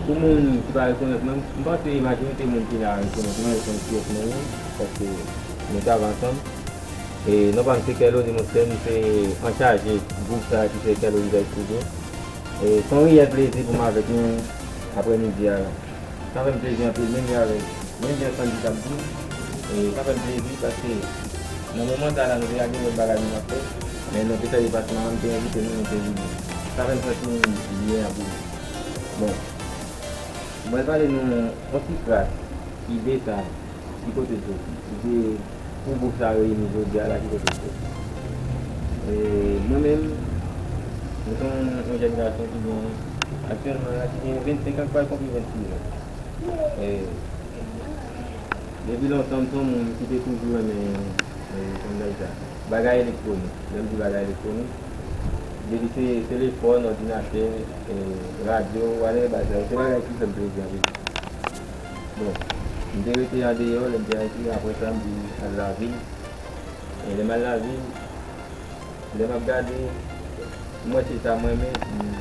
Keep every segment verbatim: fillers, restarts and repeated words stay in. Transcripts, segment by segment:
Pou moun ki pa rekonèt mwen, m panse majorite moun ki la rekonèt mwen, rekonèt kiyès mwen ye, paske nou travay ansanm. E non pa m se Kèloni Monstè, m se anchaje gwoup sa a ki se Kèloni Jazz Studio. E se yon reyèl plezi pou m avèk nou aprèmidi a la. Sa fè m plezi anpil, menm jan avèk, menm jan Sandy t ap di, e sa fè m plezi paske nan moman sa la, nou te gen lòt bagay nou t ap fè, men nou te fè deplasman an, nou te envite nou, nou te vini. Sa fè m santi m byen anpil. Bon, mwen pale nou yon ti kras ide sa, ki kote l soti? Ide pou gwoup sa reyini jodi a la, ki kote l soti? E, mwen menm, mwen se yon, yon jèn gason ki gen, aktyèlman la, ki gen vennsenk an, ki pral konpli vennsis an. E, depi lontan, m se yon moun ki te toujou renmen, e, kòman m ta di sa, bagay elektwonik. Lè m di bagay elektwonik, depi se telefòn, òdinatè, e, radyo, whatever, bagay sa yo, se bagay ki fè m plezi anpil. Bon, m te rete andeyò, lè m te Ayiti, apre sa, m vin al lavil. E lè m al lavil, lè m ap gade, m wè se sa m renmen, m,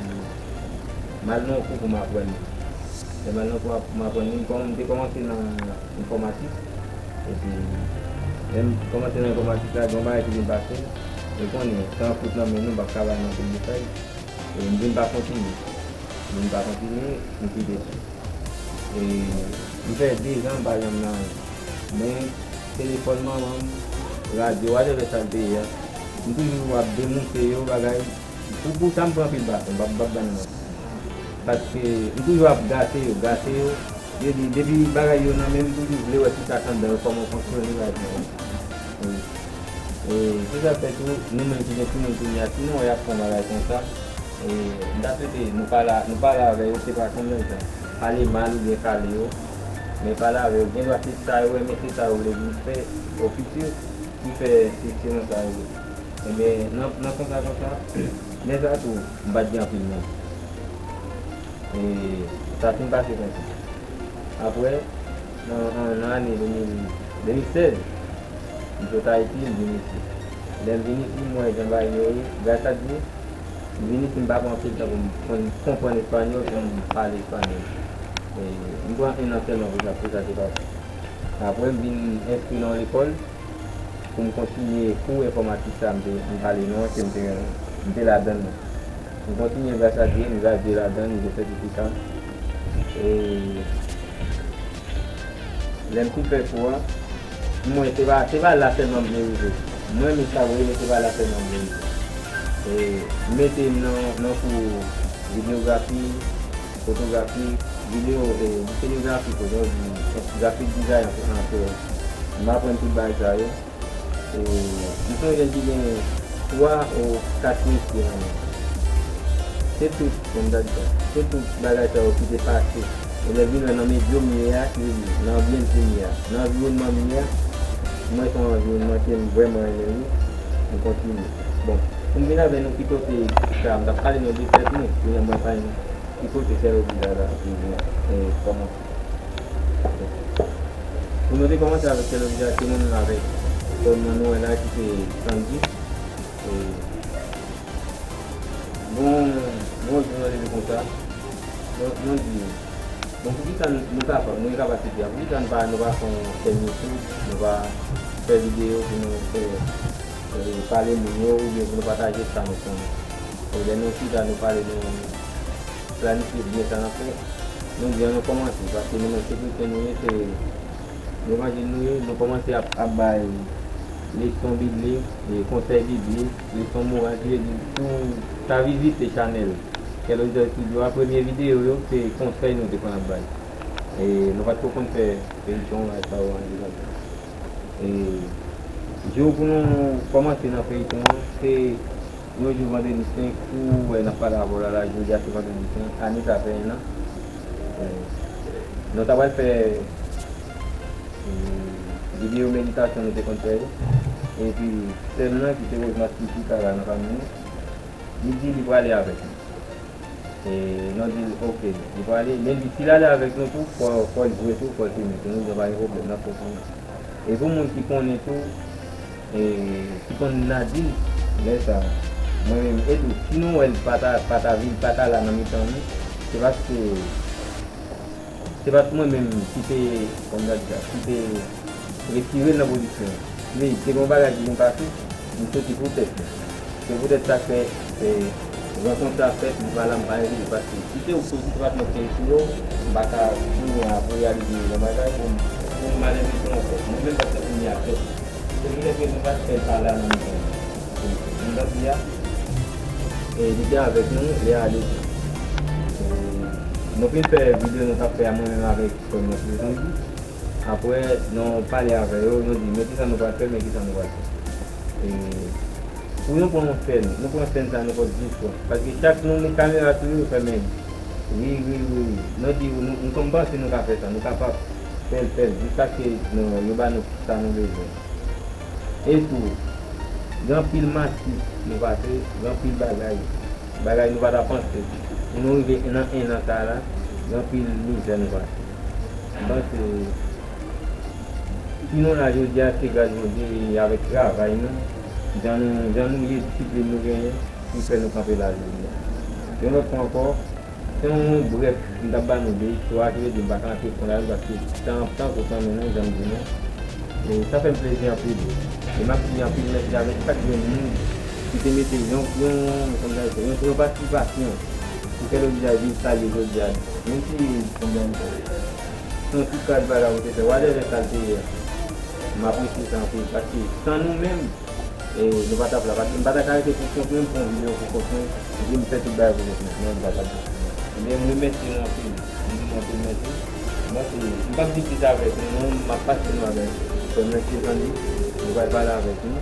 m al nan yon kou pou m aprann li. Lè m al nan kou ap-, pou m aprann li, m kòm-, m te kòmanse nan enfòmatik. Epi, lè m kòmanse nan enfòmatik la, gen yon bagay ki vin pase m. Ou konnen, tan an kout nan men nou, m p ap ka bay nan tout detay. E m vin pa kontinye. M vin pa kontinye, m kite tou. E m fè dezan m pa janm nan anyen. Men telefòn manman m, radyo, whatever sa l te ye a, m toujou ap denounse yo, bagay. Pou, pou sa m pran anpil baton, m p ap, m p ap ban nou manti. Paske m toujou ap gate yo, gate yo. Yo di, depi bagay yo nan men m, m toujou vle wè kisa k anndan yo, kòman yo fonksyone, bagay sa yo. Wi. E se sa k fè tou, nou menm ki gen timoun kounye a, si nou wè y ap fè yon bagay konsa, e m ta swete nou pale, nou pale avè yo, se pa konbyen tan. Pale mal oubyen kale yo, men pale avè yo. Gen dwa se sa yo renmen, se sa yo vle vin fè o fiti ki fè se, se konsa yo ye. Ebyen, nan, nan konsa, konsa, lè sa tou, m pa t gen anpil non. E sa fin pase konsa. Apre, nan, nan, nan ane de mil, de mil sèz, m sot Ayiti, m vin isit. Lè m vin isit, m wè jan bagay yo ye. Gras a Dye, m vin isit, m pa pran anpil tan pou m konn, konprann espanyòl, pou m pale espanyòl. E m pran en an sèlman pou sa, pou sa te pase. Apre, m vin enskri nan yon lekòl pou m kontinye kou enfòmatik sa a m te, m pale non an, ke m te, m te ladan l nan. M kontinye, gras a Dye, m gradye ladan l, m gen sètifika. E lè m fin fè kou a, m wè se pa, se pa la sèlman m vle rive. M renmen sa vre, men se pa la sèlman m vle rive. E m mete m nan, nan kou videyografi, fotografi, videyo, e, videyografi, jan yo di, graphic design an, an kreyòl. M aprann tout bagay sa yo. E, m se yon jèn ki gen twa ou kat metye nan men. Se tout, kòm m ta di sa, se tout bagay sa yo ki te pase. E lè m vin wè nan medya m ye a, ki vle di, nan anbyans m ye a, nan anviwònman m ye a, m wè se yon anviwònman ke m vrèman renmen li, m kontinye. Bon, pou m vin avè nou ki kote sa, m t ap pale nou de tèt nou, kounye a mwen pale nou. Ki kote Kè Lodi la, la, li vin, e, kòmanse? Pou nou te kòmanse avèk Kè Lodi la, se mwen menm avèk sè mwen nou wè la ki se Sandy. E, bon, bon, jou nou leve konsa. Bon, nou di, bon, poukisa nou, nou ka fè, nou gen kapasite a, poukisa nou pa, nou pa fè yon chèn YouTube, nou pa fè videyo pou nou fè, e, pale moun yo, oubyen pou nou pataje sa nou konnen. E lè nou chita, nou pale, nou planifye byen sa n ap fè, nou di an nou kòmanse, paske nou menm se kretyen nou ye, se levanjil nou ye, nou kòmanse ap, ap bay leson biblik, e konsèy biblik, leson moral, ki vle di tou, ta vizite chanèl Kè Lodi Studio a, premye videyo yo, se konsèy nou te konn ap bay. E nou pa t ko konn fè feyton, bagay sa yo an jeneral. E jou pou nou kòmanse nan feyton an, se yon jou vandredi senk, ou wè n ap pale avè w la, la, jodi a se vandredi senk, ane sa fè en an. E, nou ta pral fè, e, videyo meditasyon nou te konn fè yo. Epi, sè m nan, ki se Rosemary Spiritual la nan fanmi nou, li di li prale avèk nou. E, nou di l, oke, li prale. Men li di, si l ale avèk nou tou, fò, fò l jwe tou, fò l filme tou. Nou di, pa gen pwoblèm, n ap fè sa. E pou moun ki konnen tou, e, ki konn Nadine, lè sa, mwen menm, e tou, si nou wè l pa ta, pa ta vin, pa ta la nan mitan nou, se paske Se pa t mwen menm ki te, kòman n a di sa, ki te retire l nan pwodiksyon an. Li, se yon bagay ki vin pase, m soti pou tèt mwen. Se poutèt sa k fè, eh, rankont sa fèt, m pa la, m pa envite, paske si se ou ki soti, se pa t mwen ki te envite w, m pa ka kounye a pou reyalize yon bagay pou m, pou m al envite w ankò. Mwen menm, pa t kounye a fèt. Se poutèt ke nou pa t fè l pale a nan mitan. Moun Gambia, e, li te avèk nou, li ale tou. E, nou fin fè videyo nou t ap fè a mwen menm avèk frè m nan Prizongi. Apre, nou pale avè yo, nou di, men kisa nou pral fè, men kisa nou pral fè. E, pou nou pran yon sèn, nou pran sèn sa nenpòt dis fwa. Paske chak nou met kamera sou yo, yo fè men ri, ri, ri, ri. Nou di, nou, nou, nou panse nou ka fè sa, nou kapab fè l, fè l, jiskaske nou, yo ba nou sa nou bezwen. E tou, gen anpil mastik nou pase, gen anpil bagay, bagay nou pa ta panse. Pou nou rive nan en an sa la, gen anpil mizè nou pase. M panse, si nou la jodi a, se gras Bondye e avèk travay nou, jan nou, jan nou ye, disiplin nou genyen, ki fè nou kanpe la jodi a. Yon lòt fwa ankò, se yon brèf m t ap ba nou de istwa, ki vle di m pa ka antre fon ladan l paske tan ap tan, pou tan nou, jan m di nou. E sa fè m plezi anpil. E m ap di anpil mèsi avèk chak grenn moun ki te mete yon, yon, kòman sa rele, yon, yon patisipasyon pou fè Lòt Vizaj vin sa l ye jodi a. Menm si, kòman sa rele, se yon ti kras bagay ou te fè, whatever sa l te ye a, m apresye sa anpil, paske san nou menm, e nou pa t ap la. Paske m pa ta ka rete pou kont mwen, m pran videyo pou kont mwen, epi m fè tout bagay pou kont mwen. Non, m pa t ap. Ebyen, m remèsye nou anpil. M di nou anpil mèsi. Mwen, se, m p ap di plis avèk nou, non, m ap pase nou avèk frè m nan Chezanli. Nou pral pale avèk nou.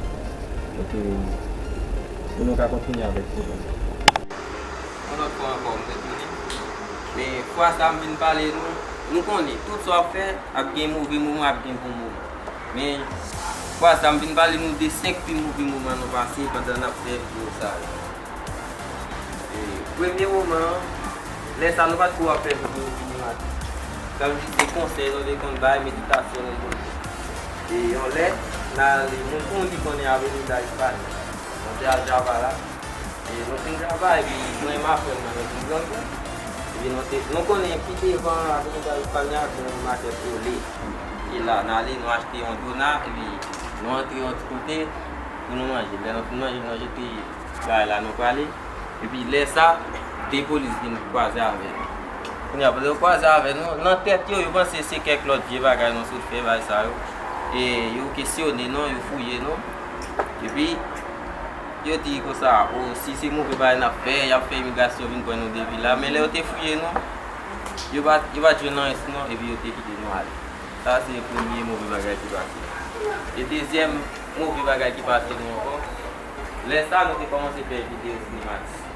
Epi, pou nou ka kontinye avèk pwogram. Yon lòt fwa ankò, m retounen. Men fwa sa, m vin pale nou, nou konnen, tout sa w ap fè, ap gen move moman, ap gen bon moman. Men, fwa sa, m vin pale nou de senk pi move moman nou pase pandan n ap fè videyo sa yo. E, premye moman an, lè sa nou pa t ko ap fè videyo sinematik. Sa vle di se konsèy nou te konn bay, meditasyon nou konn fè. E yon lè, n ale, moun pou moun ki konnen Avenida Espanya. Nou te al Javara. E nou fin travay, epi mwen m a frè m nan, nou vin grandi. Epi nou te, nou konnen pi devan Avenida Espanya, gen yon makèt Olé. E la, n ale, nou achte yon dona, epi nou antre yon ti kote pou nou manje. Lè nou fin manje, nou jete bagay la, nou prale. Epi lè sa, de polis vin kwaze avè nou. Kounye a, pandan yo kwaze avè nou, nan tèt yo, yo panse se kèk lòt vye bagay nou sot fè, bagay sa yo. E yo kesyone nou, yo fouye nou. Epi, yo di konsa, o, si se move bagay n ap fè, y ap fè imigrasyon vin pran nou depi la. Men lè yo te fouye nou, yo pa, yo pa t jwenn anyen sou nou, epi yo te kite nou ale. Sa se premye move bagay ki pase. E dezyèm move bagay ki pase nou ankò, lè sa nou te kòmanse fè videyo sinematik.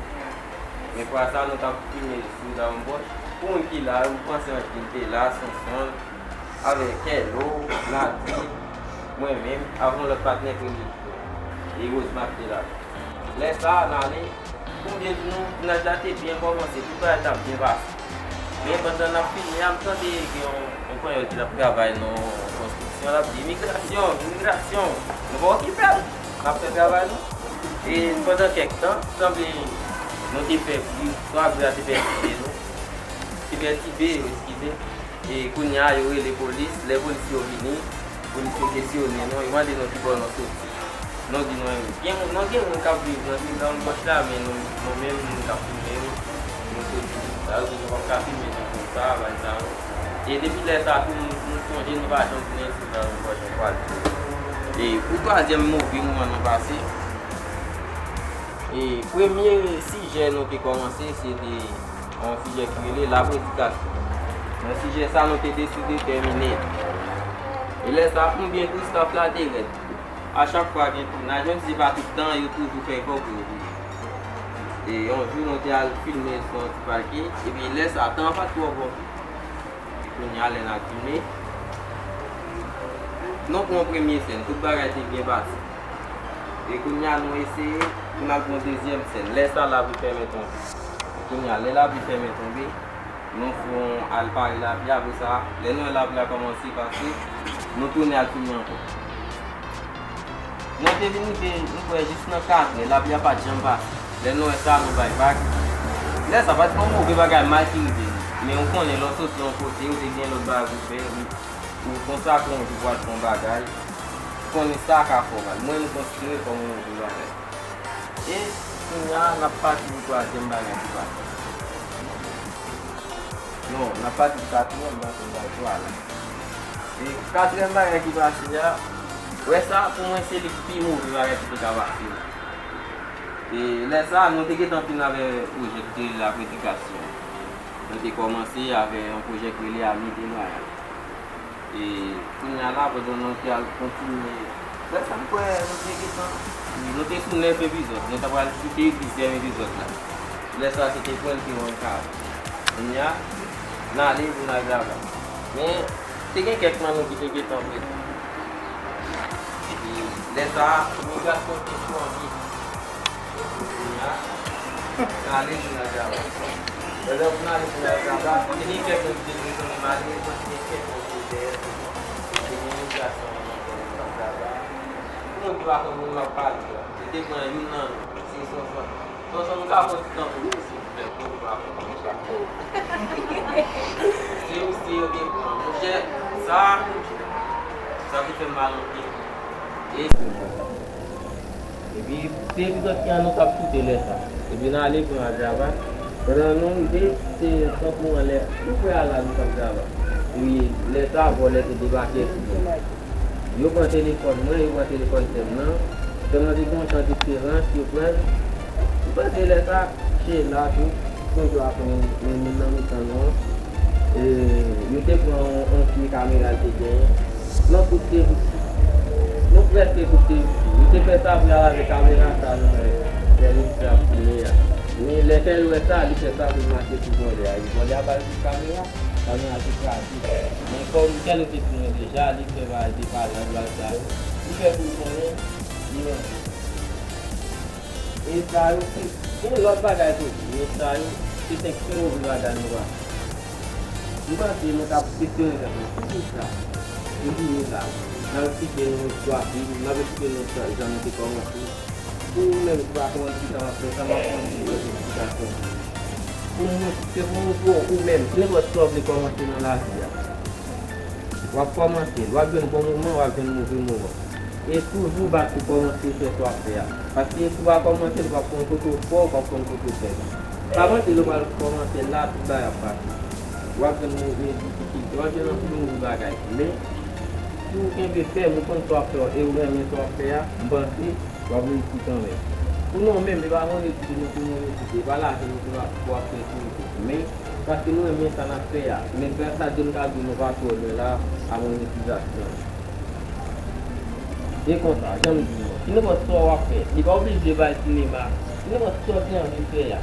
Men fwa sa nou t ap filme sou Dawonbòch. Pou moun ki la, m panse Anjlin te la, Sonson, avèk Kèlo, Nadi, mwen menm, avè yon lòt patnè kreye. E Rosemarc te la. Lè sa a, n ale, pou m byen di nou, tounaj la te byen kòmanse, tout bagay t ap byen pase. Men pandan n ap filme a, m tande gen yon, yon panyòl ki t ap travay nan yon konstriksyon, l ap di, "Imigrasyon, imigrasyon, nou pa okipe l, n ap fè travay nou." E pandan kèk tan, sanble nou te fè bri, swa bri a te pètibe nou, te pètibe yo, eskize. E kounye a, yo rele polis. Lè polis yo vini, polis yo kesyone nou, yo mande nou ki bò nou soti. Nou di nou, gen, nou gen moun k ap viv nan vil Dawonbòch la, men nou, nou menm, moun k ap filme yo, nou soti Dawonbòch, nou p ap ka filme nou konsa, bagay sa yo. E depi lè sa a tou, nou, nou sonje, nou pa janm tounen sou Dawonbòch ankò. E pou twazyèm move moman nou pase, e premye sijè nou te kòmanse, se te yon sijè ki rele lapredikasyon. Nan sijè sa, nou te deside tèmine. E lè sa, pou m byen di w, staff la te rèd. A chak fwa gen tounaj, menm si se pa tout tan, yo toujou fè efò pou yo toujou. E yon jou, nou te al filme sou yon ti pake, epi lè sa, tan an pa t twò bon. Kounye a, lè n al filme, nou pran yon premye sèn, tout bagay te byen pase. E kounye a, nou eseye pou n al pran dezyèm sèn. Lè sa, lapli fèmen tonbe. Kounye a, lè lapli fèmen tonbe, nou fè yon al pare lapli a, apre sa, lè nou wè lapli a kòmanse pase, nou tounen al filme ankò. Nou te vin rive, m kwè, jis nan katrè, lapli a pa t janm pase. Lè nou wè sa, nou bay vag. Lè sa, pa t gen yon move bagay mal ki rive nou. Men ou konnen, lè w soti yon kote, ou te gen lòt bagay pou fè, ou, ou konsakre yon jou pou al fè yon bagay, ou konnen sa ka fè w mal. Mwen, m konsidere kòm yon jou bagay. E kounye a, n ap pati pou twazyèm bagay ki pase. Non, n ap pati pou katriyèm, paske m bay twa la. E katriyèm bagay ki pase a, wè sa, pou mwen, se li ki pi move bagay ki te ka pase. E lè sa a, nou te gentan fin avè pwojè ki te rele La Prédication. Nou te kòmanse avè yon pwojè ki rele Ami Temwayaj. E kounye a la, pandan nou te al kontinye, lè sa m kwè nou te gentan, wi, nou te sou nèf epizòd, nou ta pral kite dizyèm epizòd la. Lè sa a, se te pwen ki rann kare. Kounye a, n ale pou n al travay. Men, te gen kèk nan nou ki te gentan prete. Epi, lè sa a, imigrasyon te sou anvi. Epi, kounye a, n ale pou n al travay. Pandan pou n ale pou n al travay, te gen kèk moun ki te bezwen m ale, te gen kèk moun ki te dèyè, te gen imigrasyon nan zòn nan travay. Pou moun ki pa konn moun m ap pale a, yo te pran youn nan nou, se Sonson. Sonson, nou ka pran ti tan pou nou, silvouplè, pou nou pa pran. Se misye yo te pran. Monchè, sa, sa te fè m mal anpil. E, epi, se epizòd ki an nou t ap koute lè sa. Epi, n ale pou n al travay. Pandan nou rive, se tankou anlè, tou prè a la nou t ap travay. Epi, lè sa, vòlè te debake sou nou. Yo pran telefòn mwen, yo pran telefòn sè m nan. Sè m nan te gen yon jan diferans, yo pran l. M panse lè sa, Sheila tou, Sonson ap pran yon, yon moun nan mitan nou an. E, yo te pran yon, yon vye kamera l te genyen. Nan tout te piti. Nou prèske tout te piti. Yo te fè sa pou y al avè kamera sa nan men lè misye ap filme a. Men lè kè l wè sa, li fè sa pou l mache sou vòlè a. Epi vòlè a ba l kout kamera, kamera te kraze. Men kòm kè nou te tounen deja, li fè bagay depayaj, bagay sa yo. Li fè pou l konnen, li rantre. E sa yo, se, gen lòt bagay tou, men sa yo, se senk pi move bagay nou pa fè. M panse nou t ap kesyonnen tèt nou, poukisa nou vini la? N ap eksplike nou istwa vi nou, n ap eksplike nou sa, jan nou te kòmanse. Pou ou menm ki pa konn kisa w ap fè, sa m ap konn se yon eksplikasyon. Pou mwen, se pou montre w ou menm, nenpòt sa w vle kòmanse nan lavi a. W ap kòmanse l, w ap jwenn bon moman, w ap jwenn move moman. E toujou bat pou kòmanse fè sa w ap fè a. Paske si w pa kòmanse l, w p ap konn kote w fò, w p ap konn kote w fèb. Pa panse lè w pral kòmanse l la, tout bagay ap pase. W ap jwenn move difikilte, w ap jwenn anpil move bagay. Men, si w kenbe fèm, ou konn sa w ap fè e w renmen sa w ap fè a, m panse w ap reyisi kanmenm. Pou nou menm, e pa move etid nou pou nou reyisi, e pa lajan nou pou n ap, pou w ap fè pou nou. Men, paske nou renmen sa n ap fè a. Men gras a Dye, m ka di nou pa twò lwen la a monetizasyon. E konsa, jan m di nou, si nenpòt sa w ap fè, li pa oblije bay sinema, si nenpòt sa w gen anvi fè a,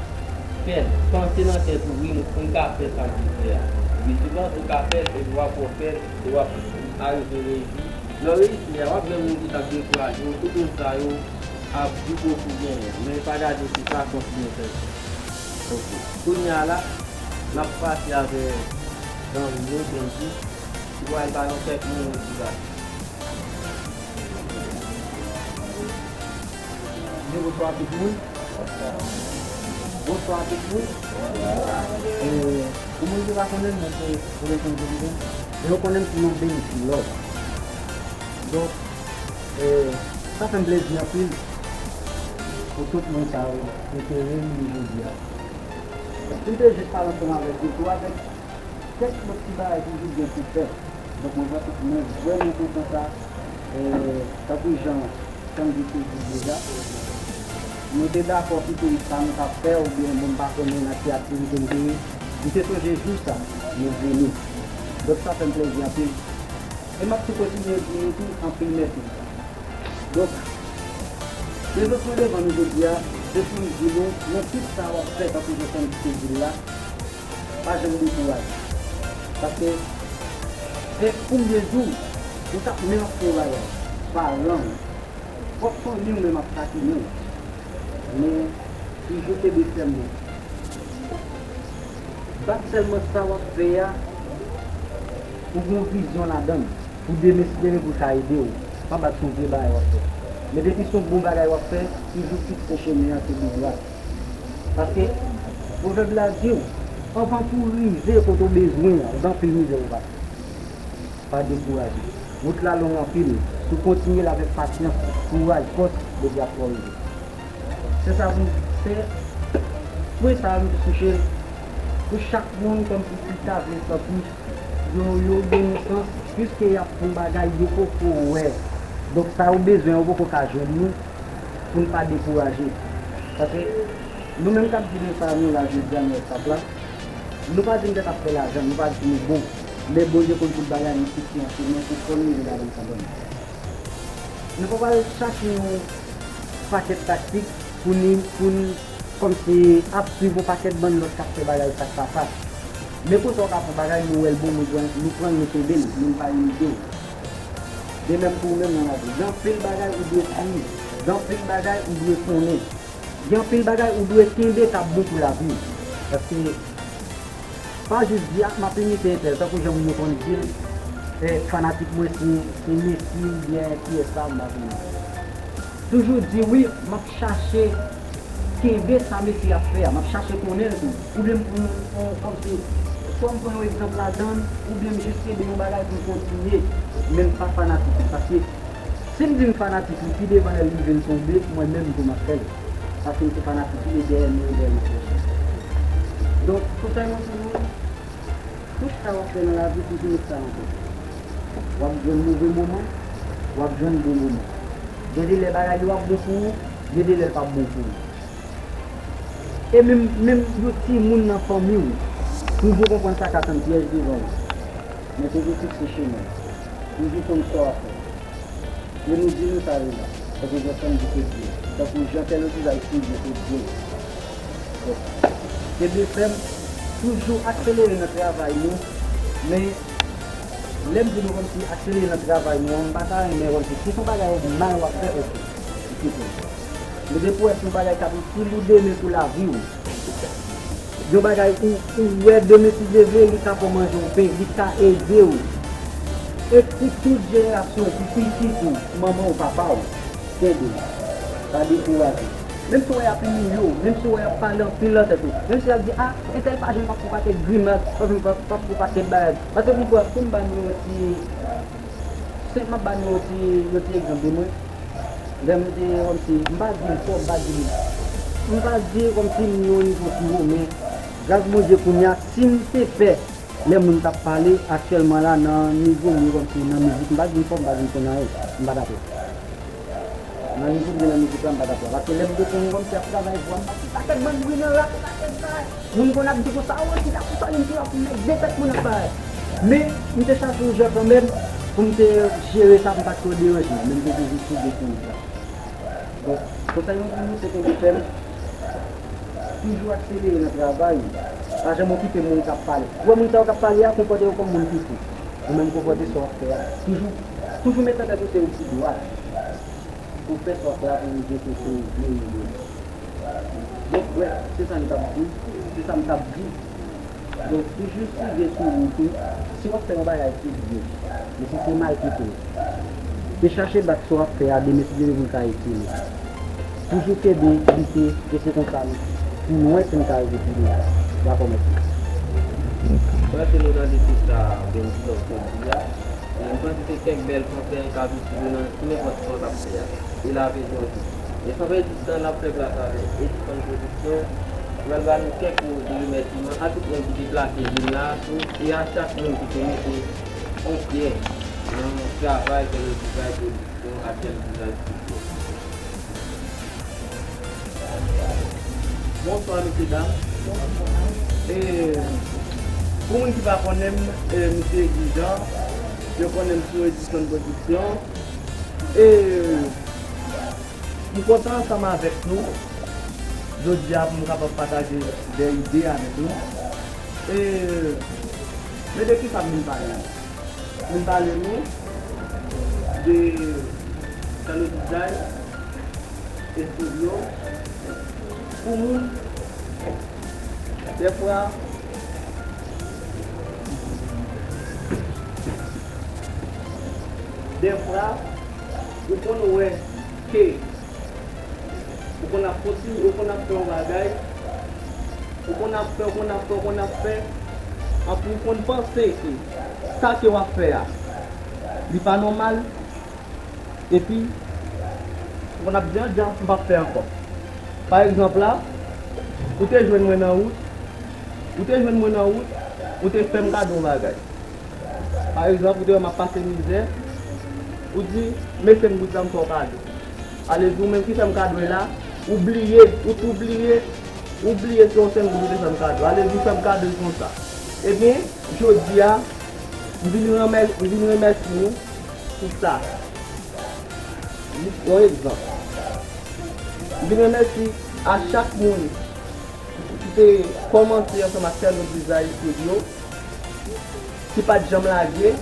fè l. Panse nan tèt ou, wi, m, m ka fè sa m vle fè a. Epi si w panse w ka fè l, epi w ap wè w fè l, epi w ap arive reyisi. Lè w reyisi a, w ap jwenn moun ki t ap dekouraje w, tout moun sa yo ap di w pou w genyen, men pa gade se fason ki byen fèt. Ok. Kounye a la, n ap pase avè zanmi nou, Benji, ki pral ba nou kèk mo motivasyon. Di bonswa tout moun. Bonswa tout moun. E, pou moun ki pa konnen m, mwen se Robinson Joliben. Men yo konnen m sou non Benji Love. Donk, e, sa fè m plezi anpil pou tout moun sa yo ki te reyini jodi a. M te jis pale ansanm avèk yo tou, avèk kèk lòt ti bagay ki toujou gen pou fè. Donk, mwen panse, mwen vrèman kontan sa, e, tankou jan Sandy te di deja. Nou te dakò kite sa nou t ap fè, oubyen bon, m pa konnen nan ki aktivite m te ye. M te sonje jou sa, nou vini. Donk, sa fè m plezi anpil. E m ap tou kontinye di nou tou anpil mèsi. Donk, prezans mwen devan nou jodi a, se pou m di nou, nan tout sa w ap fè, tankou jan Sandy te di l la, pa janm dekouraje. Paske se konbyen jou ou t ap menm ap fè bagay, paran w, pwòp fanmi w menm ap takinen w. Men, toujou kenbe fèm non. Pa sèlman sa w ap fè a, ou gen yon vizyon ladan l. Pou demen, si demen pou sa ede w, pa bat sou vye bagay w ap fè. Men depi se yon bon bagay w ap fè, toujou fikse chemen an, kenbe dwat. Paske pwovèb la di w, Anvan pou w rive kote w bezwen an, gen anpil mizè pou w pase. Pa dekouraje. Wout la long anpil. Si w kontinye l avèk pasyans, kouraj, fòs, Bondye ap fè w rive. Se sa pou m fè. Pwen sa a, m te touche l. Pou chak moun, kòmsi ki ta vle santi yo, yo gen nesans, piske y ap fè yon bagay yo poko wè. Donk, sa yo bezwen an, yo poko ka jwenn li, pou n pa dekouraje. Paske, nou menm k ap di nou sa, nou la jodi a nan etap la, nou pa di n tèt ap fè lajan, nou pa di nou bon, men Bondye konn tout bagay, nou soti an chemen pou fò n rive ladan l kanmenm. Nou pa pral chache yon pakèt taktik pou n, pou n kòmsi ap swiv yon pakèt bann lòt k ap fè bagay sa k pa sa. Men konsa w ka fè yon bagay, nou wè l bon, nou pran, nou pran l, nou kenbe l, nou pa imite l. De menm pou ou menm nan lavi. Gen anpil bagay ou dwe swiv, gen anpil bagay ou dwe konnen. Gen anpil bagay ou dwe kenbe k ap bon pou lavi w. Paske pa jis di, "Ah, m ap imite entèl," tankou jan moun yo konn di l, eh, fanatik mwen se, se Messi oubyen kiyès la, m pa konnen. Toujou di, "Wi, m ap chache kenbe sa Messi ap fè a, m ap chache konnen l tou." Oubyen m pran yon, yon, kòmsi, swa m pran yon egzanp ladan l, oubyen m jis kenbe yon bagay pou m kontinye, men m pa fanatik li. Paske si m di m fanatik li, pi devan lè l rive l tonbe, mwen menm tou m ap fè l. Paske m se fanatik li, e dèyè m ye, dèyè m ap mache. Donk, konsèy mwen pou nou, tout sa w ap fè nan lavi, toujou met sa nan tèt ou. W ap jwenn move moman, w ap jwenn bon moman. Gen de lè bagay yo ap bon pou ou, gen de lè l p ap bon pou ou. E menm, menm yon timoun nan fanmi w, toujou konprann sa k ap tann pyèj devan w. Men toujou fikse chemen w. Toujou konn sa w ap fè. E nou di nou sa yo la. Tankou jan Sandy te di l. Tankou jan Tèlotizay te di l, se Dye. Bon. Kenbe fèm, toujou akselere nan travay nou. Men, lè m di nou kòmsi akselere nan travay nou an, m pa ta renmen kòmsi, si se yon bagay mal w ap fè, oke. Kite l. Men depi w wè se yon bagay k ap itil ou demen pou lavi w. Yon bagay ou, ou wè demen si Dye vle, li ka fè w manje yon pen, li ka ede w. E pou tout jenerasyon, pou pitit ou, manman w, papa w, kenbe. Pa dekouraje. Menm si w wè y ap imilye w, menm si w wè y ap pale anpil nan tèt ou, menm si y ap di, "Ah, entèl pa janm p ap fè yon pakèt grimas, p ap janm p ap, p ap fè yon pakèt bagay." Paske pou m pran, pou m ba nou yon ti, senpman ba nou yon ti, yon ti egzanp de mwen. Lè m te kòmsi, m pa di m fò, m pa di m, m pa di kòmsi m nan yon nivo pi wo, men gras Bondye kounye a, si m te pè lè moun t ap pale, aktyèlman la, nan nivo m ye kòmsi nan mizik, m pa di m fò, m pa di m konn anyen, m pa t ap wè. Nan mizik, m nan mizik la, m pa t ap wè. Paske lè m te konnen kòmsi ap travay vwa m, m ap fè pakèt bann bri nan rap, pakèt bagay. Moun konn ap di konsa, "Oh, ti ta konsa, yon ti rap, nèg de tèt moun ap bay." Men, m te chache yon jan kanmenm pou m te jere sa, pou m pa t twò deranje, men m te toujou sou de pou sa. Donk, konsèy mwen pou nou, se kenbe fèm, toujou akselere nan travay ou. Pa janm okipe moun k ap pale. Ou wè moun sa yo k ap pale a, konpòte yo kòm moun ki fou. Ou menm konpòte sa w ap fè a. Toujou, toujou met nan tèt ou se ou ki dwa pou fè sa w ap fè a, pou rive kote ou vle rive. Donk, brèf, se sa m t ap di, se sa m t ap di. Donk, toujou swive sou wout ou. Si w ap fè yon bagay, se byen. Men si se mal, kite l. E chache bat sa w ap fè a demen, si Dye vle, pou l ka itil ou. Toujou kenbe, lite, e se konsa pou nou wè si n ka rive pi lwen. Dakò, mèsi. Panse nou nan lekip sa, Benson, jodi a. E m panse se kèk bèl konsèy k ap itil ou nan nenpòt sa w t ap fè a. E l ap ede w tou. E san pèdi tan, n ap fè plas avèk Edison Production, ki pral ba nou kèk mo de remèsiman a tout moun ki deplase vin la, e a chak moun ki te mete yon pyè nan travay Tèlotizay Production ak Tèlotizay Studio. Bonswa, mesye dam. E, pou moun ki pa konnen m, e, m se Eddy Jean. Yo konnen m sou Edison Production. E, m kontan ansanm avèk nou jodi a pou m kapab pataje de ide avèk nou. E, men de ki sa m vin pale? M vin pale nou de Tèlotizay Studio pou moun, dèfwa, dèfwa, ou konn wè ke ou konn ap kontinye, ou konn ap fè yon bagay, Ou konn ap fè, ou konn ap fè, ou konn ap fè. Anpi ou konn panse ke sa ke w ap fè a, li pa nòmal. Epi, ou konn ap di, "Andyan, m p ap fè ankò." Pa egzanp la, ou te jwenn mwen nan wout, ou te jwenn mwen nan wout, ou te fè m kado yon bagay. Pa egzanp, ou te wè m ap pase mizè, ou di, "Mesye m, goud sa m fè w kado." Alevwa, ou menm ki fè m kado l la, ou bliye, ou tou bliye, ou bliye se yon sèl goud ou te fè m kado. Alevwa, ou fè m kado l konsa. Ebyen, jodi a, m vin renmè-, m vin remèsye nou pou sa. Jis yon egzanp. M vin remèsye a chak moun ki te kòmanse ansanm ak Kèlo Design Studio, ki pa t janm lage,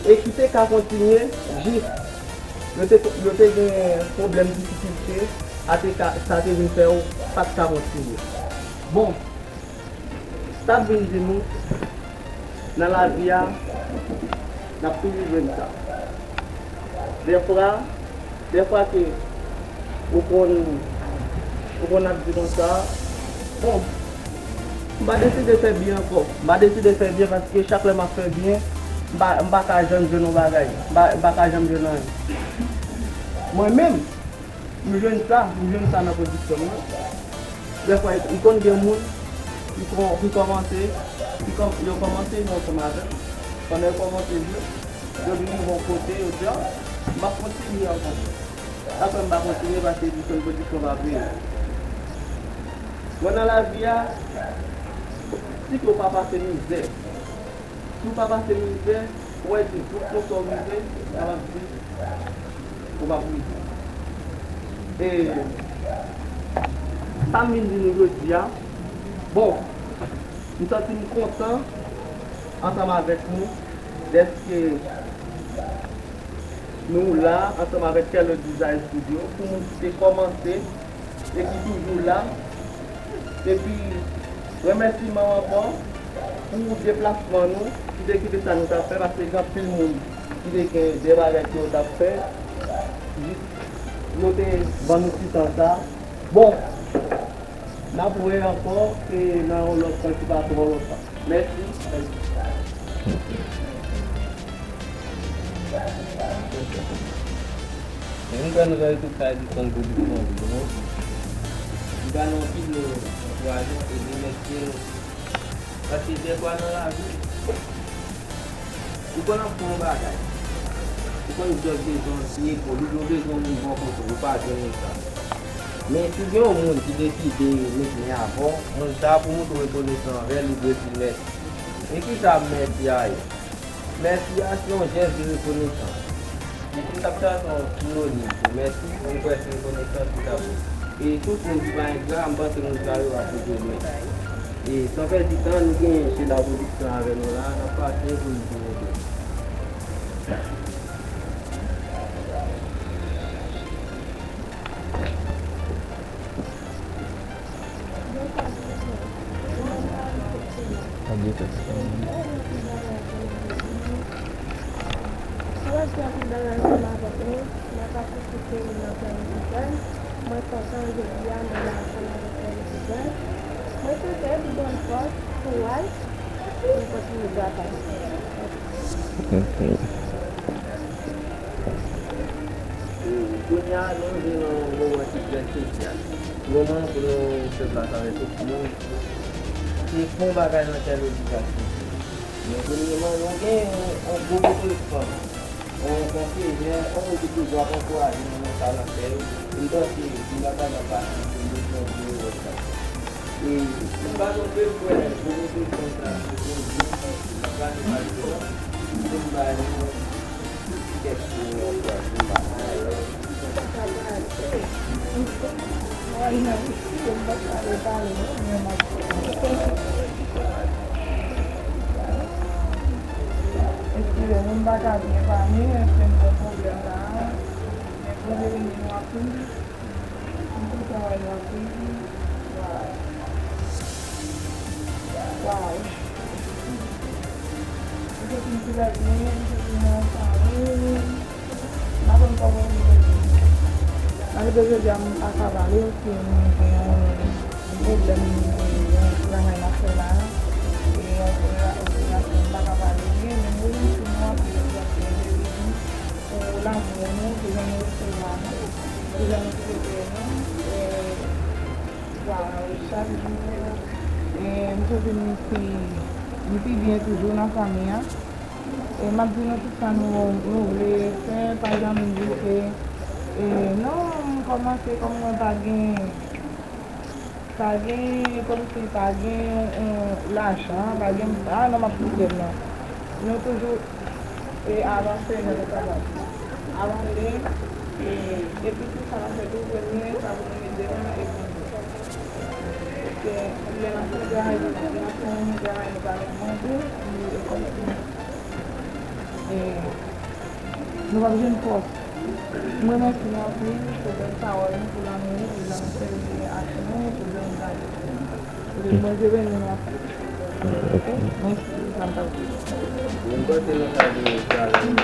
e ki te ka kontinye jis yo te, yo te gen pwoblèm, difikilte, a te ka, sa te vin fè yo pa t ka kontinye. Bon, sa vin di nou, nan lavi a, n ap toujou jwenn sa. Dèfwa, dèfwa ke ou konn, ou konn ap di konsa, bon, m pa deside fè byen ankò. M pa deside fè byen paske chak lè m ap fè byen, m pa, m pa ka janm jwenn yon bagay. M pa, m pa ka janm jwenn anyen. Mwen menm, m jwenn sa, m jwenn sa nan pwodiksyon m nan. Dèfwa, m konn gen moun ki kò-, ki kòmanse, ki kò-, yo kòmanse jwe ansanm avè m. Pandan yo kòmanse jwe, yo vin rive yon kote, yo di, "Ah, m p ap kontinye ankò." Sa fè m pa kontinye paske yo di se yon pwodiksyon pa vre. Mwen nan lavi a, si ke w pa pase mizè, si w pa pase mizè, ou wè di jouk yon sa w rive, kapab di ou p ap rive. E sa m vin di nou jodi a, bon, m santi m kontan ansanm avèk nou, dèske nou la ansanm avèk Kèlo Design Studio, pou moun ki te kòmanse e ki toujou la. Epi, remèsiman ankò pou deplasman nou, ki te kite sa nou t ap fè, paske gen anpil moun ki te gen de bagay ke yo t ap fè, jis yo te ban nou ti tan sa. Bon, n ap wè ankò, e nan yon lòt tan ki pa twò lontan. Mèsi. Mwen kwè nou mèt tout sa di konn pwodiksyon tou, non? M ba nou anpil ankourajan e remèsye nou. Paske dèfwa nan lavi, ou konn ap fè yon bagay, ou konn jis bezwen yon ti epòl, oubyen ou bezwen yon moun bò kote w, ou pa jwenn moun sa. Men si gen yon moun ki deside met men avè w, moun sa a pou montre w rekonesan anvè l, ou dwe di l mèsi. E kisa mèsi a ye? Mèsi a se yon jès de rekonesans. E si m t ap chèche yon sinonim pou mèsi, m kwè se rekonesans ki t ap bon. E tout moun ki pa engra, m panse moun sa yo ap rekonèt. E san pèdi tan, nou gen Sheila Production avè nou la, n ap pase pou nou prezante. Sou wè se anpil bagay ansanm avèk nou, m ap asiste nan Kèlo Design. Mwen kontan jodi a, mwen la ansanm avèk Kèlo Design. Mwen swete tout bòn fòs, kouraj, pou nou kontinye travay. Ok. E kounye a, nou rive nan yon moman ki trè espesyal. Moman pou nou fè plas avèk tout moun. Se bon bagay nan kè nou di sa. Men premyèman, nou gen yon, yon gwo reprezantan, yon konseyè, yon moun ki toujou ap ankouraje nou nan sa n ap fè yo. M panse nou pa kapab pase pou nou fè yon gwo erè sa. E m pa twonpe m kwè gwo reprezantan sa se Bondye, paske m ap gade pale yo, pou m bay nou kèk mo ankourajman. Eskize m, m pa ka byen pale, se m gen pwoblèm la. Men Bondye beni nou anpil. M kontan wè nou anpil. Waw. Waw. M santi m trè byen, m santi m anfòm. M pa konn kòman pou m di. Malgre jodi a m pa ka pale, paske m gen yon pwoblèm, m gen yon Travay n ap fè la, e yon operasyon m pa ka pale byen, men m remèsye nou anpil, paske pou lanmou nou, pou jan nou resevwa nou, pou jan nou trete nou, e, vwala, chak jou, e, m santi m pi, m pi byen toujou nan fanmi an. E m ap di nou tout sa nou, nou vle fè, pa janm di ke, e, non, m kòmanse kòm mwen pa gen, pa gen, kòmsi pa gen, e, lajan, pa gen, a, non, m ap kite m non. Nou toujou, e, avanse jan nou kapab. Avanse, e, epi tou sa n ap fè tou, premye, sa pou nou met devan, e Bondye. Paske lè n ap fè travay, lè n ap fè yon travay, nou pa manje, nou, e kòmsi, e, nou p ap jwenn fòs. M remèsye nou anpil pou bèl pawòl nou, pou lanmou nou, pou jan nou sèvi ak nou, pou jan nou gade nou. Ke Bondye beni nou anpil. Ok, mèsi, sa m t ap di. Mwen panse nou tande sa la. Mwen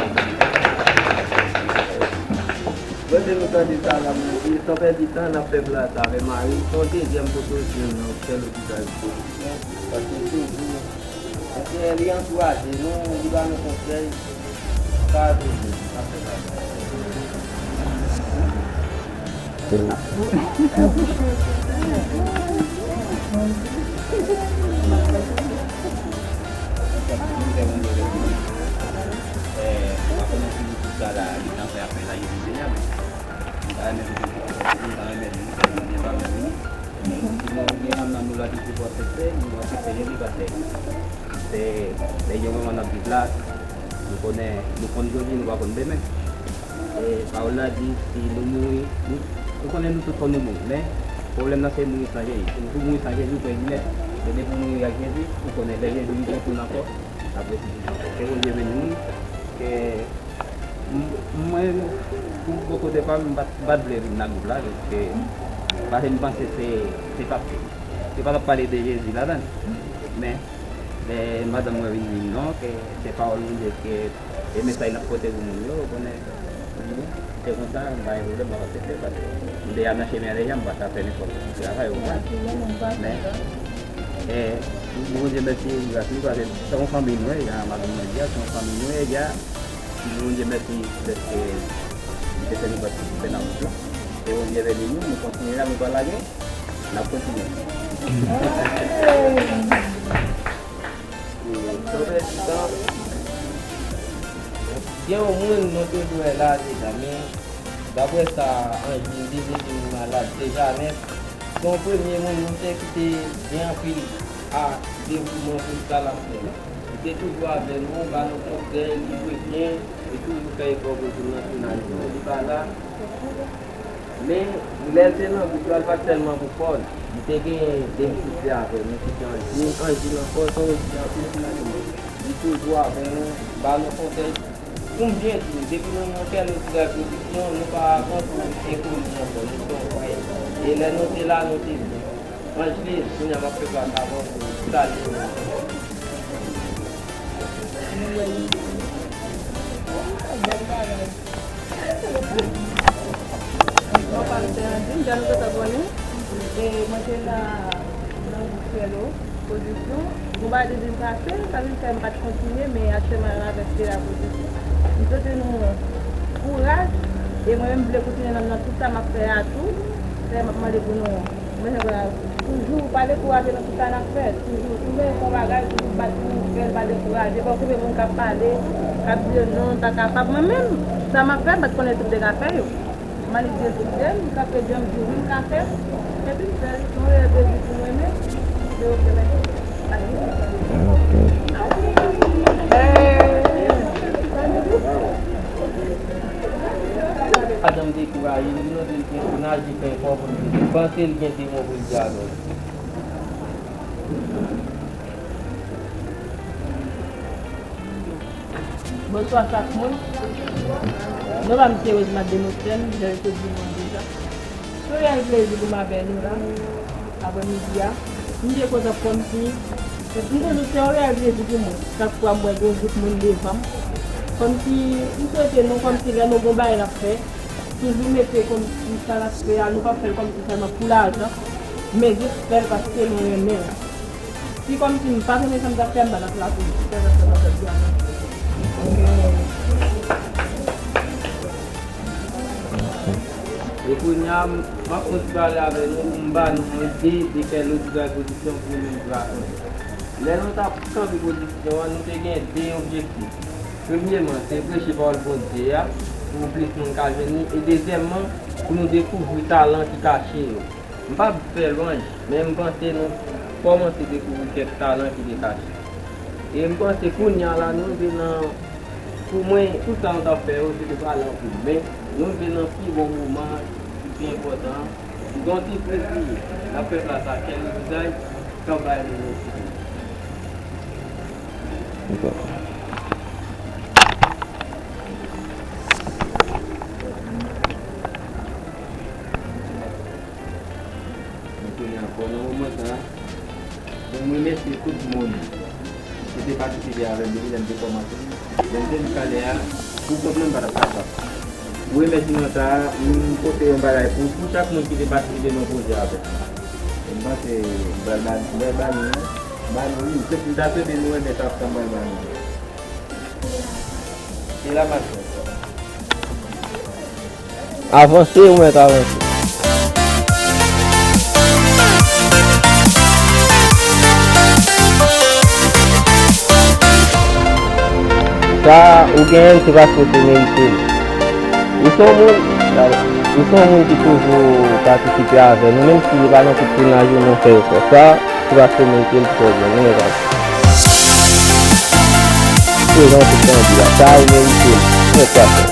panse nou tande sa la, mwen di, san pèdi tan, n ap fè plas avè Mari. Se yon dezyèm kote w jwenn nan fè lopital. Paske toujou, paske li ankouraje nou, li ba nou konsèy. Sa a toujou, n ap fè plas. Se, se yon moman n ap viv la, nou konnen, nou konn jodi, nou pa konn demen. E pawòl la di, si nou mouri, nou, nou konnen nou tout fò nou mouri, men pwoblèm nan se mouri san Jezi. Si nou mouri san Jezi, ou pèdi nèt. Men depi w mouri ak Jezi, ou konnen lè Jezi rive pou l ankò, l ap resisite ankò. Ke Bondye beni nou, ke m-, mwen, pou bò kote pa m, m pa t, m pa t vle vin nan gwoup la, paske, paske m panse se, se pa, yo pa t ap pale de Jezi ladan l. Men, lè madanm mwen vin di m non, ke se pawòl Bondye, ke e mesaj n ap pote pou moun yo, ou konnen, se konsa, m pa gen pwoblèm, m ap aksepte, paske m deja nan chemen an deja, m pa ka fè nenpòt ti travay, ou konprann? Men, e, nou di Bondye mèsi pou gras li, paske se yon fanmi nou ye, jan madanm mwen di a, se yon fanmi nou ye, ya, nou di Bondye mèsi, dèske li te fè nou patisipe nan wout la. E Bondye beni nou, nou kontinye la, nou pa lage, n ap kontinye. Sa fè ditan. Gen yon moun nou te dwe la deja, men daprè sa Anjil te di li malad, se Janèt. Se yon premye moun nou te ki te gen anpil a devouman pou sa l ap fè la. Li te toujou avè nou, ba nou konsèy, li dwe byen, li toujou fè efò pou jounal, jounal li pa la. Men, lè l te nan gwoup la, l pa t sèlman pou Pòl. Li te gen de misye avè nou ki se Anjil. Anjil ankò, se yon moun ki anpil pou nou. Li toujou avè nou, ba nou konsèy. Pou m byen di w, depi nou nan kè nou ti bay pwodiksyon, nou pa pran pou enkoni ankò, nou se yon frè. E lè nou te la, nou te byen. Anjil, kounye a m ap fè plas avè w pou w salye nou. Mwen pa m te andim, jan nou gentan konnen, e mwen te nan, nan gwoup Sèlo Pwodiksyon. Bon, bagay te vin pase, sa vin fè m pa t kontinye, men aktyèlman m avèk Sèla Pwodiksyon. M swete nou kouraj, e mwen menm m vle kontinye nan, nan tout sa m ap fè a tou. Sèla m ap mande pou nou Mwen, toujou pa dekouraje nan tout sa n ap fè. Toujou, si w gen yon bon bagay, toujou bat pou w fè l, pa dekouraje. Pa okipe moun k ap pale, k ap di yo non, l pa kapab. Mwen menm, sa m ap fè, m pa t konnen si m te ka fè yo. M annik Jezi kite m, m kanpe djanm, m di wi, m ka fè l. Epi m fè l. Se yon rèv de vi pou mwen menm. Se oke, mèsi. Pa janm dekouraje, li di nou se yon pèsonaj ki fè efò pou l, li panse l gen demon pou l di alò. Bonswa chak moun. Non pa m se Rosemary Demosthène, jan yo te di mwen deja. Se yon reyèl plezi pou m avè nou la, aprè midi a. M byen kontan kòmsi, m toujou se yon reyèl plezi pou mwen. Chak fwa m wè gen yon gwoup moun devan m, kòmsi m swete nou, kòmsi lè nou gon bagay n ap fè, toujou mete kòmsi sa n ap fè a, nou pa fè l kòmsi sèlman pou lajan, men jis fè l paske nou renmen l. Si kòmsi m pa konnen sa m t ap fè, m pa t ap la pou li. Se sa m t ap fè. E kounye a, m ap kontinye pale avè nou pou m ba nou yon ide de kèl lòt bagay pwodiksyon pou nou menm pou rakonte. Lè nou t ap kanpe pwodiksyon an, nou te gen de objektif. Premyèman, se preche pawòl Bondye a, pou plis moun ka jwenn li, e dezyèmman, pou nou dekouvri talan ki kache yo. M p ap fè lwanj, men m panse nou kòmanse dekouvri kèk talan ki te kache. E m panse kounye a la, nou rive nan, pou mwen, tout sa nou t ap fè yo, se te pale anpil. Men, nou rive nan pi bon moman, ki pi enpòtan an. M gen yon ti premye, n ap fè plas a Kelly Bizay, k ap bay nou yon ti Men kounye a ankò nan moman sa a, pou m remèsye tout moun ki te patisipe avè m depi lè m te kòmanse. Lè m te rive talè a, pou kont mwen m pa t ap kapab. Pou remèsiman sa a, m pote yon bagay pou, pou chak moun ki te patisipe nan pwojè avè m. E m panse m pral ba, m pral ba nou, ba nou wi. M ta swete nou renmen sa sa m pral ba nou. Se la m ap fè. Avanse, ou mèt avanse. Sa ou genyen l, se paske w te merite l. Ou se yon moun, ou se yon moun ki toujou patisipe avè nou, menm si se pa nan tout jounen, jounen w fè efò. Sa, se paske w merite l pou w jwenn li, men pa prezan w tout tan di a. Sa ou merite l. Mèt sa fè.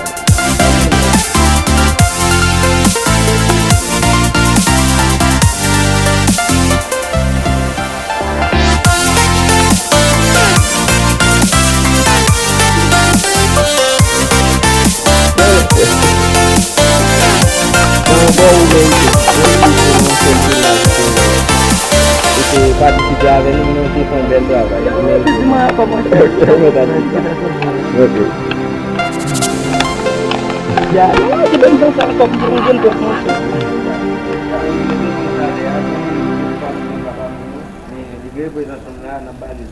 Patisipe avè nou, nou te fè yon bèl travay. Ou merite. Ou merite. Ya, non, se bèl sa, kòm di, yon jèn pèp, monchè. Men li gen reprezantan l la, n ap ba li l.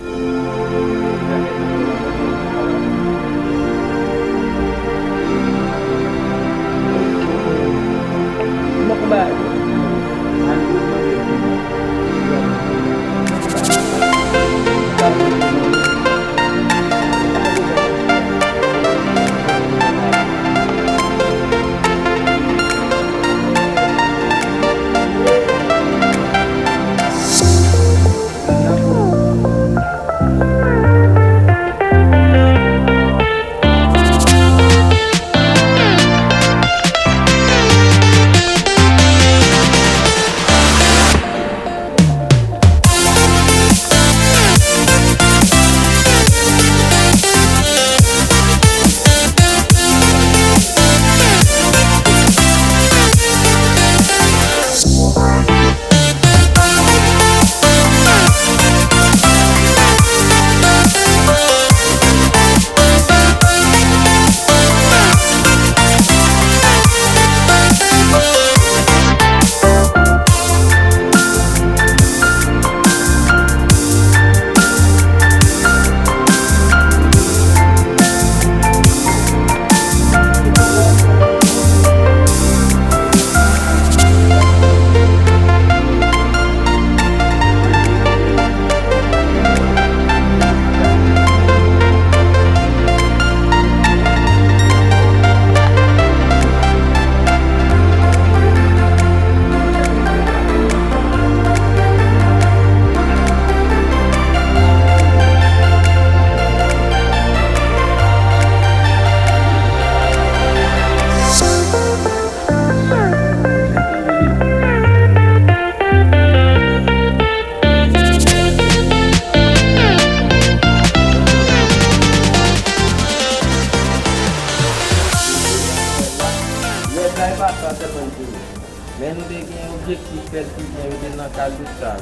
Lè sa e pa sa sèlman n te ye. Men nou te gen objektif fè l pi byen, mete l nan kad de staj.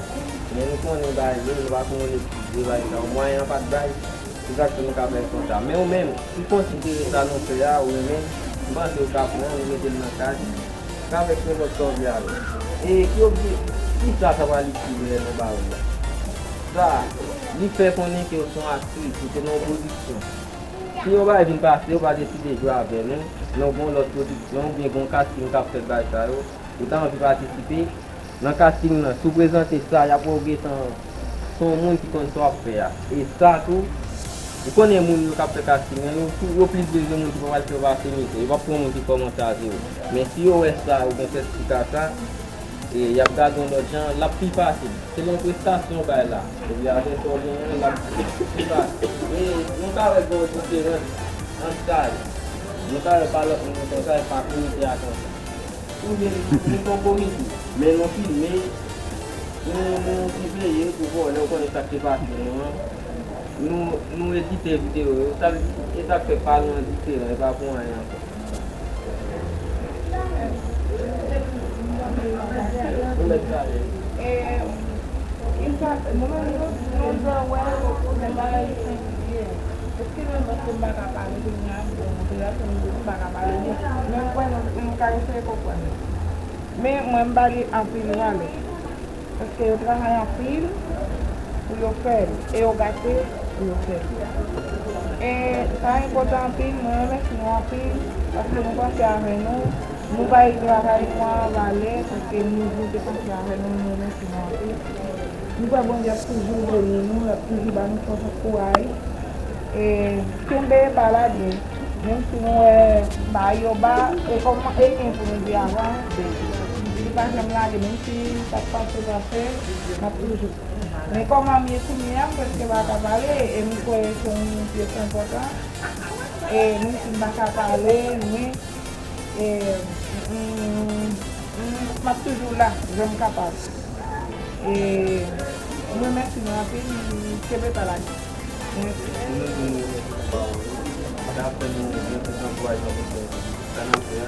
Men nou konnen bagay yo, nou pa konnen ki de bagay sa yo. Mwayen an pa t bay, se sa k fè nou ka fè l konsa. Men ou menm, si w konsidere sa nou fè a, ou renmen, m panse w ka pran l, ou mete l nan kad, travay nenpòt sa w vle avè l. E ki objektif, kisa sa pral itilize lè nou ba ou la? Sa, li fè konnen ke w se yon aktris, ou se nan yon pwodiksyon. Si yon bagay vin pase, ou pa deside jwe avè nou, nan yon lòt pwodiksyon, oubyen gen yon casting k ap fèt bay sa yo, ou ta anvi patisipe nan casting nan. Si w prezante sa, y ap wè w gentan se yon moun ki konn sa w ap fè a. E sa tou, ou konnen moun yo k ap fè casting nan, yo, yo plis bezwen moun ki pa pral fè yo pase mizè. Yo p ap pran moun ki kòmanse a zewo. Men si yo wè sa, ou gen sètifika sa, e y ap gade yon lòt jan, l ap pi fasil. Se nan prestasyon w bay la. Epi avè sa w genyen an, l ap pi fasil. E nou ka wè gen yon diferans ant sa yo. Nou ka wè pa lòt moun konsa, e pa komite a konsa. Ou gen, nou se yon komite, men nou filme, nou, nou siveye pou vòlè, ou konnen sa k te pase nou an. Nou, nou edite videyo yo, sa vle di, e sa k fè pa nou an diferan, e pa pou anyen ankò. Ou mèt pale. E, nou menm nou, nou dwe wè, se bagay ki sensib. Eskize m paske m pa ka pale kounye a, bon, motivasyon m, m pa ka pale byen. Men m kwè nou, nou ka eseye konprann. Men mwen, m pa gen anpil valè. Paske yo travay anpil pou yo fè l, e yo gate pou yo fè l. E sa enpòtan anpil, mwen renmèsye nou anpil, paske nou panse avè nou, nou bay travay nou an valè, paske nou, nou te panse avè nou, nou renmèsye nou anpil. Nou kwè Bondye ap toujou beni nou, l ap toujou ba nou fòs ak kouraj. E kenbe pa la byen. Menm si nou wè bagay yo ba, e kòman e gen pou nou di avan, se li pa janm lage, menm si sa k pase pase, n ap toujou. Men kòman m ye kounye a, m prèske pa ka pale, e m kwè se yon pyès enpòtan. E menm si m pa ka pale, men, e, m, m, m, m ap toujou la, jan m kapab. E m remèsye nou anpil, kenbe pa la. Mèsi. Nou menm tou nou remèsye pou pawòl ou. Sa ap fè nou gen plis ankourajman pou fè sa n ap fè a.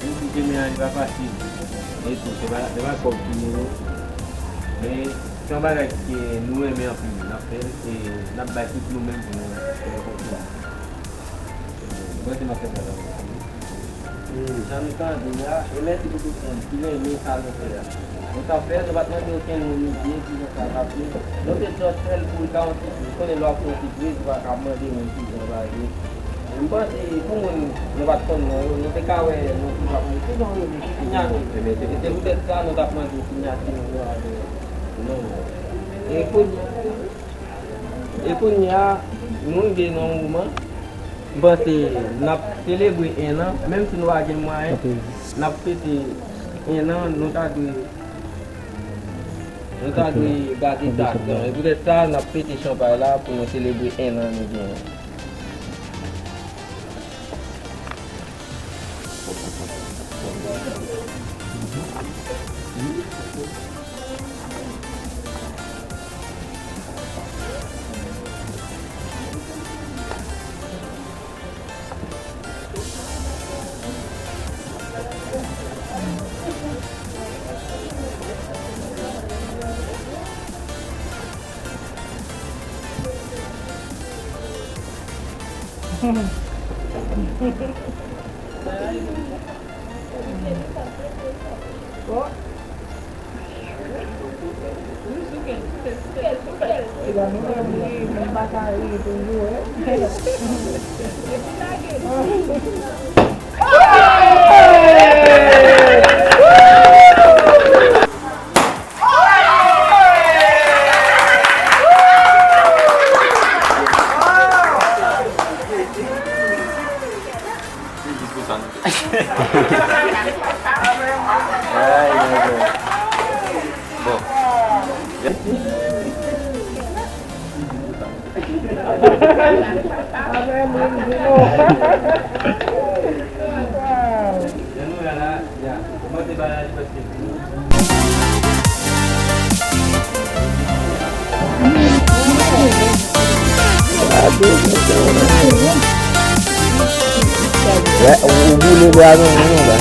Nou di chemen an li pa fasil. Men tou, se pa, se pa kòb ki mou yo. Men se yon bagay ke nou renmen anpil. N ap fè l, e n ap bay tout nou menm pou nou fè l kontinye. Mwen se m ap fè sa la. E jan nou tande a, e mèsi pou tout moun ki renmen sa nou fè a. Nou t ap fè, nou pa t mande okenn moun ide kijan sa t ap ye. Nou te just fè l pou l ka yon sipriz. Ou konnen lè w ap fè yon sipriz, ou pa ka mande moun kijan l ap ye. E m panse pou moun nou pa t konn non yo, nou te ka wè non ki t ap monte, non yo, ki sinyati. E se poutèt sa nou t ap mande sinyati moun yo avè non yo. E kounye a, E kounye a, nou rive nan yon moman, m panse n ap selebre en an, menm si nou pa gen mwayen, n ap fete en an, nou ta dwe, nou ta dwe gade sa tan. E poutèt sa, n ap pete chanpay la pou nou selebre en an nou genyen. Se jis pou sa nou te. Ay, ay, ay. Bon. Wow. Ou boule bra nou, nou la.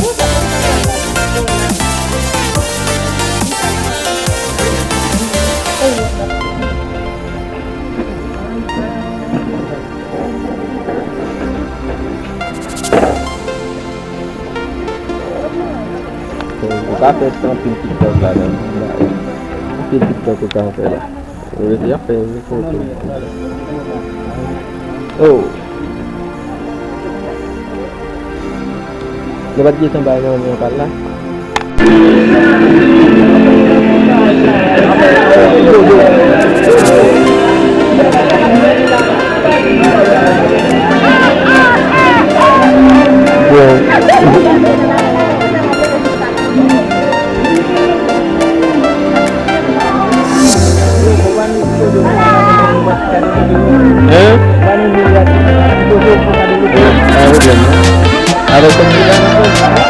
Ou ka fè anpil TikTok ladan. Anpil TikTok ou ka fè la. Yo rete ap fè yo. Oh. Nou pa t gentan bay nan men anpal la. Bon. Hein? Pa gen pwoblèm non. Avèk kòm ki la nan fè?